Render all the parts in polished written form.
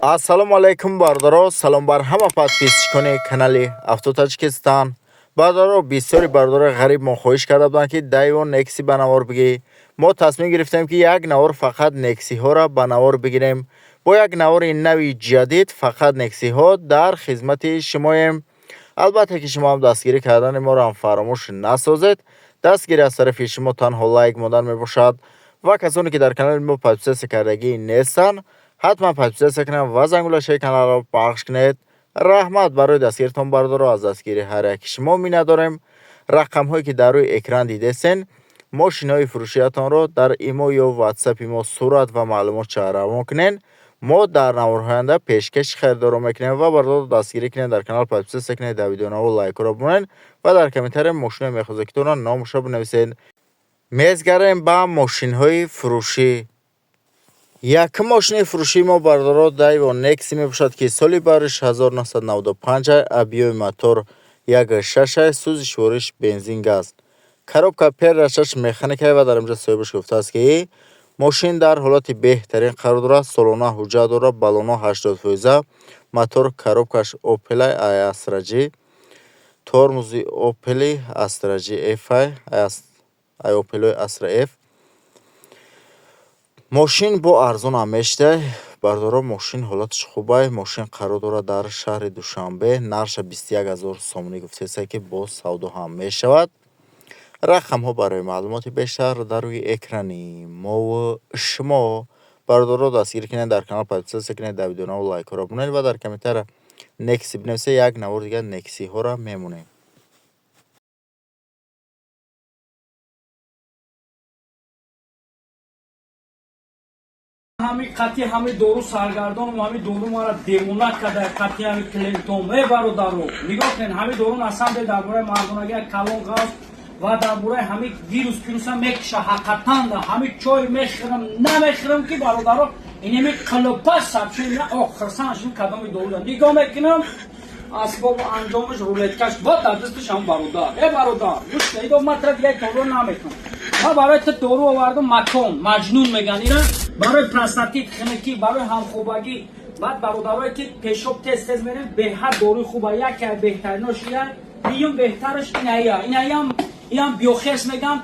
Ассалому алайкум, бародаро, салом бар ҳама подписчикони канали Авто Таҷикистон. Бародаро, бисёри бародарои ғариб мо хоҳиш карда буданд, ки Дайво Некси ба навор бигӣ. Мо тасмим гирифтем, ки як навор фақат Нексиҳоро ба навор бигирем. Бо як навори нави ҷадид фақат Нексиҳо дар хизмати шумоем. Албатта ки шумо ҳам дастгирӣ кардани моро ҳам фаромӯш насозед. Дастгирӣ аз тарафи шумо танҳо лайк мондан мебошад ва касоне ки дар канали мо подписаться кардагӣ нестанд, ҳатман подписаться кунанд ва зангулашаи каналро пахш кунед. Раҳмат барои дастгиритон, бародаро, аз дастгирии ҳар яки шумо миннатдорем. Рақамҳое ки дар рӯи экран дидесен, мошинаҳои фурӯшиятонро дар имо ё ватсапи мо сурат ва маълумотша равон кунед. Мо дар наворҳои оянда пешкаши харидорро мекунем ва бародаро, дастгирӣ кунед, дар канал подписаться кунед, дар видеонаво лайкҳоро бимонед ва дар комментария мошинаи мехозагитонро номашро бинависед. Мезгарем ба мошинҳои фурӯшӣ. Якум мошини фурӯшии мо, бародаро, Дайво Некси мебошад, ки соли бариш 1995, объёми мотор 1,6, сӯзишвориш бензин, газ, коробка першаш механика. Ва дар инҷа соҳибаш гуфтааст, ки мошин дар ҳолати беҳтарин қарор дорад, солона ҳуҷҷат дорад, баллоно 80%, мотор, коробкаш Опел Астра G, тормози Опели Астра G F, ай Опелои Астра F. Мошин бо арзон ҳам мешидай, бародаро, мошин ҳолаташ хубай. Мошин қарор дорад дар шаҳри Душанбе, нархша 21 000 сомонӣ гуфтеста, ки боз савдо ҳам мешавад. Рақамҳо барои маълумоти бештар дар рӯи экрани мову шумо. Бародаро, дастгирӣ кунед, дар канал подписаться кунед, дар видеонаво лайкҳоро бимонед ва дар комментария Некси бинависед. Як навор дигар Нексиҳоро мемонем. Ҳами қатъи ҳами дору саргардонам, ҳами дору мара девона када, қатъи ҳами клиентом. Э, бародаро, нигоҳ кунед, ҳами дору на самом деле дар бораи мардонагӣ калон ғавз ва дар бораи ҳами вирус пируса мекиша. Ҳақиқатан ҳами чой мехӯрам, намехӯрам, ки бародаро, инеми қилипа сабши ох хирсан шин. Кадоми дору нигоҳ мекунам, асбобу анҷомаш, рулеткаш ва дар дасташ ҳам. Бародар, э бародар, гӯш кунед, ман тра дигар дору намекунам. Ман барои ту дору овардам, макон маҷнун меган ина, барои простатит, хинакӣ, барои ҳамхобагӣ. Баъд бародарое ки пешоб тез тез мерем, беҳад доруи хуба, яке беҳтаринош ия, дуюм беҳтараш иная, инаям, иам биохес меган,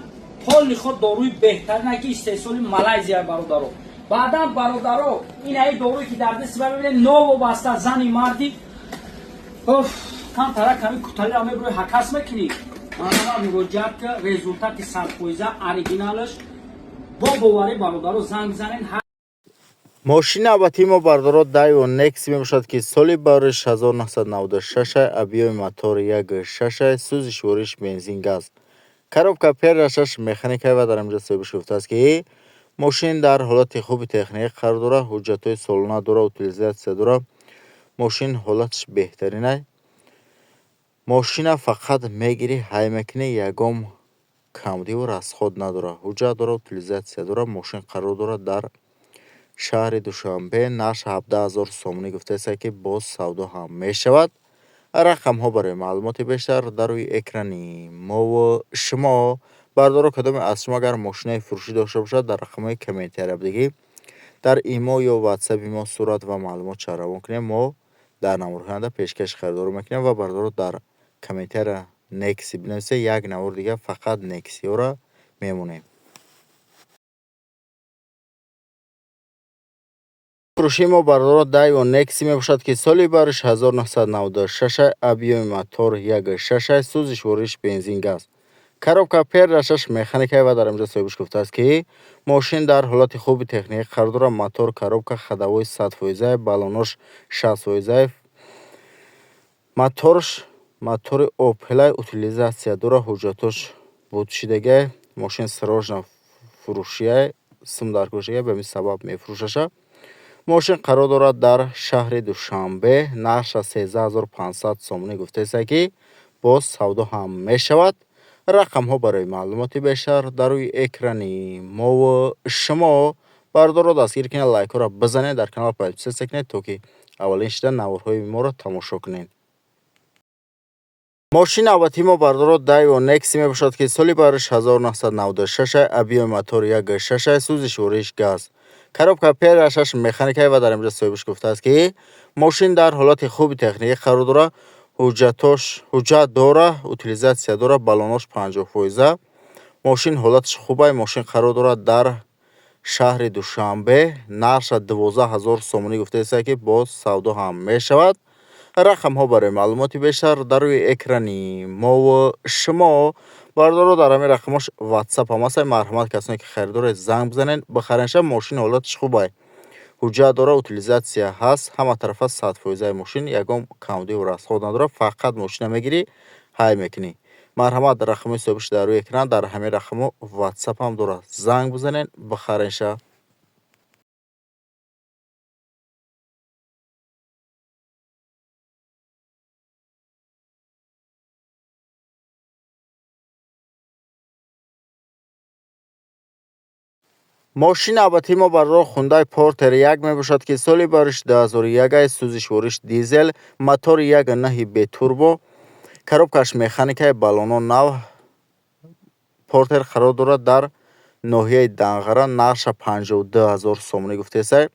полный худ доруи беҳтарина, ки истеҳсоли Малайзия, бародаро. Баъдан, бародаро, инаи доруе ки дар дасти ба мебинед, новобаста зани марди, оф, камтара ками куталиро мебурӣ, ҳакас мекунӣ, манама муроҷиат ка, результати 100%, оригиналаш, бо боварӣ, бародаро, занг занед. Мошини навбатии мо, бародаро, Дайво Некси мебошад, ки соли бариш 1996, объёми мотор 1,6, сӯзишвориш бензин, газ, коробка першаш механика. Ва дар инҷа соҳибаш гуфтааст, ки мошин дар ҳолати хуби техникӣ қарор дорад, ҳуҷҷатҳои солона дорад, утилизация дорад, мошин ҳолаташ беҳтаринай. Мошина фақат мегирӣ, ҳай мекунӣ, ягон камдиву расход надорад, ҳуҷҷат дорад, утилизация дорад. Мошин қарор дорад дар шаҳри Душанбе, нархш 17 000 сомонӣ гуфтааст, ки боз савдо ҳам мешавад. Рақамҳо барои маълумоти бештар дар рӯи экрани мову шумо. Бародаро, кадоме аз шумо агар мошинаи фурӯшӣ дошта бошад, дар рақамҳои комментария бидиҳӣ, дар имо ё ватсапи мо сурат ва маълумотша равон кунем, мо дар наворҳои оянда пешкаши харидорро мекунем. Ва бародаро, дар комментария Некси бинависед, як навор дигар фақат Нексиҳоро мемонем. Фурӯшии мо, бародаро, Дайво Некси мебошад, ки соли бариш 1996, объёми мотор 1,6, сӯзишвориш бензин, газ, коробка першаш механика. Ва дар инҷа соҳибаш гуфтааст, ки мошин дар ҳолати хуби техникӣ қарор дорад, мотор, коробка, ходовой 100%, баллонош 60%, моторш мотори Опелай, утилизация дорад, ҳуҷҷатош будшидагай. Мошин срочно фурӯшияй, сум даркоршигай, ба ҳамин сабаб мефурӯшаша. Мошин қарор дорад дар шаҳри Душанбе, нархша 13 500 сомонӣ гуфтааст, ки боз савдо ҳам мешавад. Рақамҳо барои маълумоти бештар дар рӯи экрани мову шумо. Бародаро, дастгирӣ кунед, лайкҳоро бизанед, дар канал подписаться кунед, то ки аввалин шуда наворҳои моро тамошо кунед. Мошини навбатии мо, бародаро, Дайво Некси мебошад, ки соли бариш 1996, объёми мотор 1,6, сӯзишвориш газ. Коробка ПР6 механикаи ва дар инҷа соҳибаш гуфтааст, ки мошин дар ҳолати хуби техникӣ қарор дорад, ҳуҷҷатош ҳуҷҷат дора, утилизация дора, баллонош 50%. Мошин ҳолаташ хубай, мошин қарор дорад дар шаҳри Душанбе, нархша 12 000 сомонӣ гуфтааст, ки боз савдо ҳам мешавад. Рақамҳо барои маълумоти бештар дар рӯи экрани мову шумо. Бародаро, дар ҳамин рақамош WhatsApp ҳам аст. Марҳамат, касоне ки харидоред, занг бизанед, бихаренша. Мошин ҳолаташ хубай, ҳуҷҷат дора, утилизация ҳаст, ҳама тарафа 100%-аи мошин, ягон камбудиву расход надорад, фақат мошина мегирӣ, ҳай мекунӣ. Марҳамат, рақамҳои соҳибаш дар рӯи экран, дар ҳамин рақамҳо WhatsApp ҳам дорад, занг бизанед, бихаренша. Мошини навбатии мо, бародаро, Хундай Портер 1 мебошад, ки соли бариш 2001, сӯзишвориш дизел, мотори 1.9 битурбо, коробкаш механикаи, баллоно нав. Портер қарор дорад дар ноҳияи Данғара, нархша 52 000 сомонӣ гуфтесай.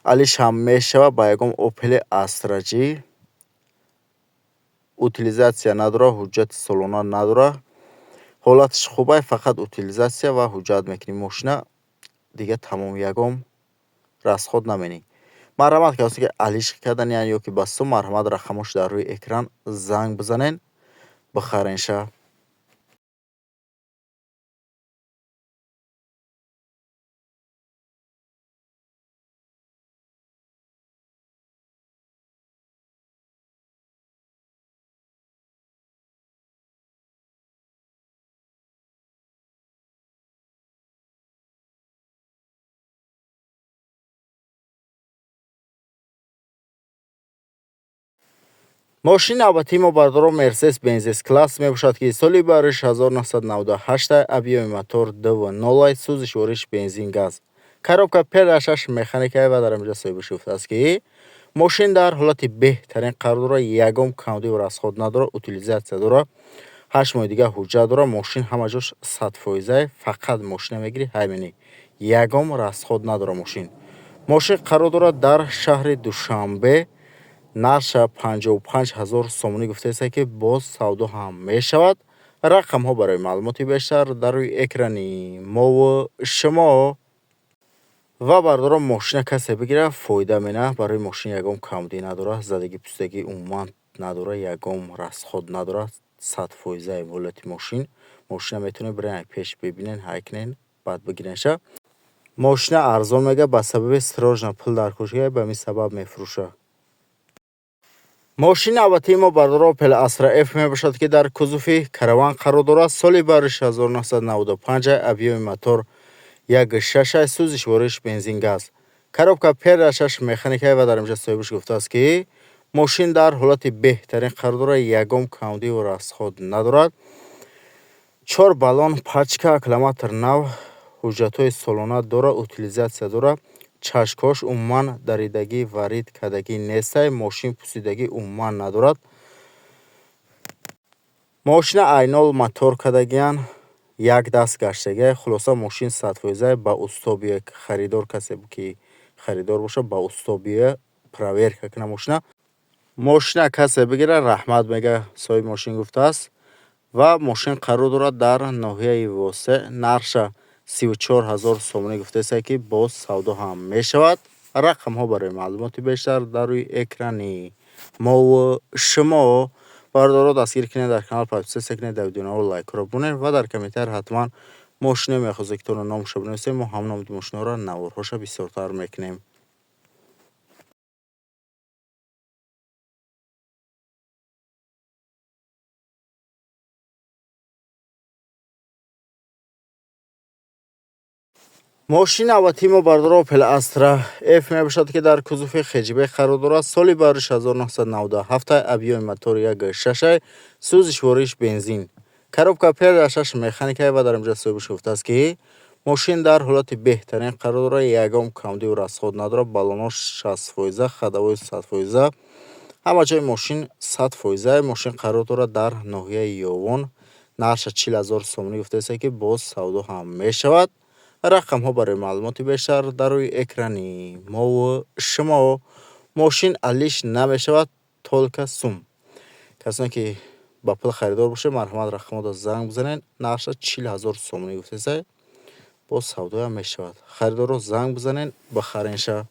Алиш ҳам мешавад ба ягон Опели Астра G. Утилизация надорад, ҳуҷҷати солона надорад, ҳолаташ хубай, фақат утилизация ва ҳуҷҷат мекунӣ мошина, дига тамом, ягон расход наменӣ. Марҳамат, касоне ки алиш карданиян ё ки ба сум, марҳамат, рақамҳош дар рӯи экран, занг бизанед, бихаренша. Мошини навбатии мо, бародаро, Мерседес Бенз С класс мебошад, ки соли бариш 1998, объёми мотор 2.0, сӯзишвориш бензин газ, коробка ПР6 механикаи ва дар инҷа соҳибаш гуфтааст, ки мошин дар ҳолати беҳтарин қарор дорад, ягон камбудиву расход надорад, утилизация дорад, 8 моҳи дига ҳуҷҷат дорад, мошин ҳама ҷош 100%-ае, фақат мошина мегирӣ, ҳай менӣ, ягон расход надорад мошин. Мошин қарор дорад дар шаҳри Душанбе, нархша 55 000 сомонӣ гуфтааст, ки боз савдо ҳам мешавад. Рақамҳо барои маълумоти бештар дар рӯи экрани мову шумо. Ва, бародарон, мошина касе бигирад, фоида мена. Барои мошин ягон камбудӣ надорад, задагӣ пӯстагӣ умуман надорад, ягон расход надорад, 100%-аи ҳолати мошин. Мошина метавонед бирен, пеш бибинен, ҳай кунен, баъд бигиренша. Мошина арзон мега, ба сабаби срочно пул дар кор, ба ҳамин сабаб мефурӯшад. Мошини навбатии мо, бародаро, Опел Астра F мебошад, ки дар кузови Караван қарор дорад, соли бариш 1995, объёми мотор 1.6, сӯзишвориш бензин газ, коробка ПР6 механикаи ва дар инҷа соҳибаш гуфтааст, ки мошин дар ҳолати беҳтарин қарор дорад, ягон камбудиву расход надорад, чор баллон пачка, аккумулятор нав, ҳуҷҷатҳои солона дорад, утилизация дорад, чашкҳош умуман даридагӣ, варид кардагӣ нестай, мошин пусидагӣ умуман надорад. Мошина айнол мотор кардагиян, як даст гаштагия. Хулоса, мошин 100%-а, ба усто биёяд харидор, касе ки харидор бошад, ба усто биёяд, проверка кунад мошина. Мошина касе бигирад, раҳмат мега, соҳиби мошин гуфтааст. Ва мошин қарор дорад дар ноҳияи Восеъ, нархша 34 000 сомонӣ гуфтааст, ки боз савдо ҳам мешавад. Рақамҳо барои маълумоти бештар дар рӯи экрани мову шумо. Бародаро, дастгирӣ кунед, дар канал подписаться кунед, дар видеонаво лайкҳоро бунед ва дар комментар ҳатман мошине мехоҳед, ки торо номашро бинависем, мо ҳам номи мошинаҳоро наворҳоша бисёртар мекунем. Мошини навбатии мо, бародаро, Опел Астра F мебошад, ки дар кузови хэтчбек қарор дорад, соли бариш 1997, объёми мотор 1.6, сӯзишвориш бензин, коробка ПР6 механикаи ва дар инҷа соҳибаш гуфтааст, ки мошин дар ҳолати беҳтарин қарор дорад, ягон камбудиву расход надорад, баллонош 60%, ходовой 100%, ҳама ҷои мошин 100%. Мошин қарор дорад дар ноҳияи Ёвон, нархша 40 000 сомонӣ гуфтааст, ки боз савдо ҳам мешавад. Рақамҳо барои маълумоти бештар дар рӯи экрани мову шумо. Мошин алиш намешавад, только сум. Касоне ки ба пул харидор бошед, марҳамат, рақамҳоро занг бизанед. Нархша 40 000 сомонӣ гуфтесай, боз савдоям мешавад. Харидорро занг бизанед, бихаренша.